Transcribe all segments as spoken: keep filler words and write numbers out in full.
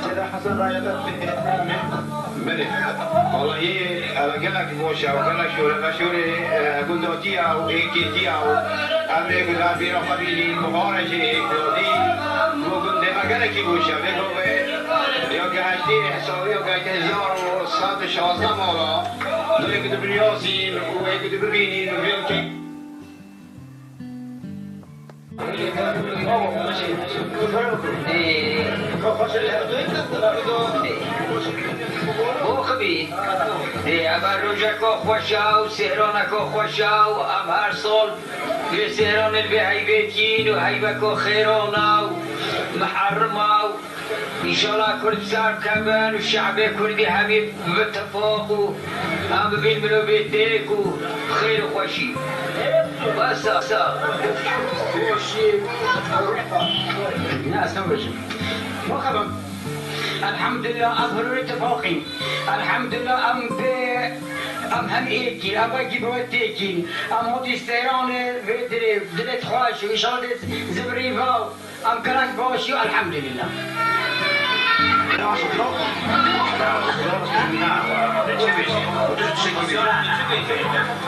Seyda Hesen rayeta. Belê. Wallahî, ev gelek baş e, ev gelek şûr e, ve şûrê, e, gundatiya û êkêtiya û em ê gunda bîra xwe bînîn, bixare jî êk dadî. Û gundê me gelekî baş e, vê gavê ya geheştî hesabî ya gehştê hezar û sed û şazdeh mala. Dê ku dibiniyazîn û ê ku dibibînîn û vê kek Ê, ê, Oxibî, ê, eva rojeka xweş a û sêhraneka xweş a û em her sal vê sêhranê li vê heybêtiyîn û heybeka xêran a û miherrim a û Înşallah Kurd bi ser bikevin û şe'bê Kurdî hemî bi tifaq û em bibîn mirovê têk û bi xêr û xweşî. Bes e, sağ. Ne, ez ne bêjim. Bakalım. Elhamdülillah, em hirûrê tifaqîn. Elhamdülillah, em pê, em hem êkî, em wekî bi we têkîn. Em hatî seyranê vê dirê, dilê xweş û înşallah dê zivirî va. Em gelek baş û elhamdülillah.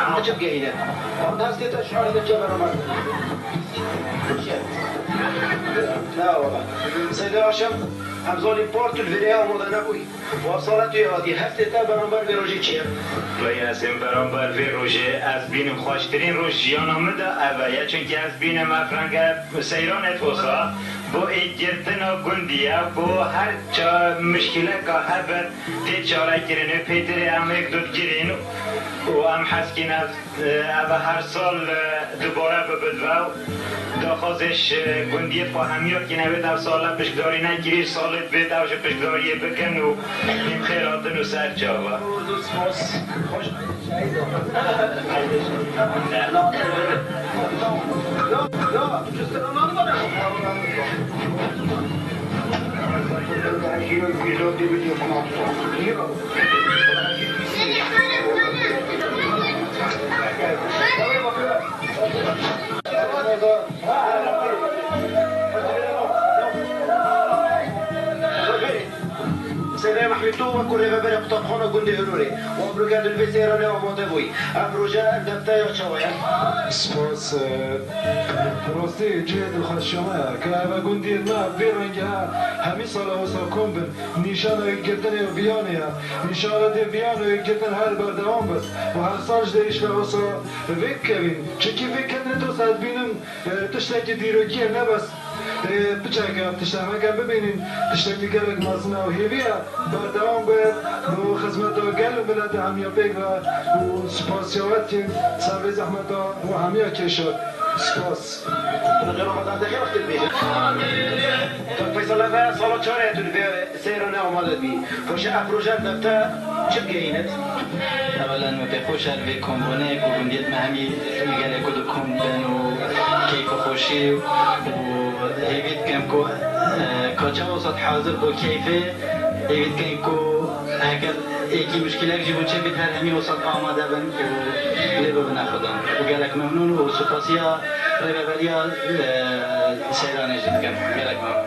Ama çi bigihîne? Destê te şiarê te çê beraber. Ne wala. Seyda Aşem, em zanî par tu li vê rêya amade nebûyî. Û ev sala tu yê hatî, hestê te beramber vê rojê çi ye? Vay, ez ê beramber vê rojê, ez bînim xweştirîn roj jiyana min de ev e, ya çunkî ez bînim ev renge seyranê wisa, bo êkgirtina gundî ye, bo her ça mişkîleka hebin tê çarekirin û pêtirê em êk dût girîn û em hez kîn ev Ev her sal, e, dubare bibit ve û daxwazê ji gundiyê xwe hemiya kî newêt ev sal e pişkdarî nekirî, salê dibêt ew ji pişkdariyê bikin û hîn xêr hatin û ser çava. Seyda Mehmîd, tu wekû rêveberê qutabxana gundê Hirûrê û ev roja di vê seyranê amade bûyî. Ev roja ev defte ya çawa ye? Spas, e, bi rastî cihê dilxweşiya me ye, ke ev gundiyên me vê rengî he, hemî sala wisa kom bin, nîşana yekgirtinê û viyanê ye. Înşallah dê viyan û yekgirtin her berdewam bit û her sal ji dê îşla wisa vê bikevîn. Çunkî vê kedinê dost ez dibînim, e, tiştekî dîrokî ye, ne bes, e, piçek e, tiştek me ke bibînîn, tiştekî gelek mezin e û hêvî ye berdewam be bo xizmeta gel û mileta hemiya pêk ve û spasiya we dikin ser vê zehmeta we hemiya kêşa. Spas. Ramadan de xêr wextê dibêjin. Kak Feysel, ev e sala çar e tu li vê seyranê amade dibî. Xweşe ev roja ev defte çi bigihînit? Ewelen me pê xweş e li vê kombûnê ku gundiyet me hemî gelê ku dikom bin û keyf û xweşî û hêvî dikim ku, e, ka çawa sat hazir bo keyfê, hêvî dikim ku Heke êkî muşkîlek jî bo çêbit her hemî wisa amade bin û lê bibine xwedan. Û gelek memnûn û supasiya rêveberiya, e, seyranê jî dikim. Gelek memnûn.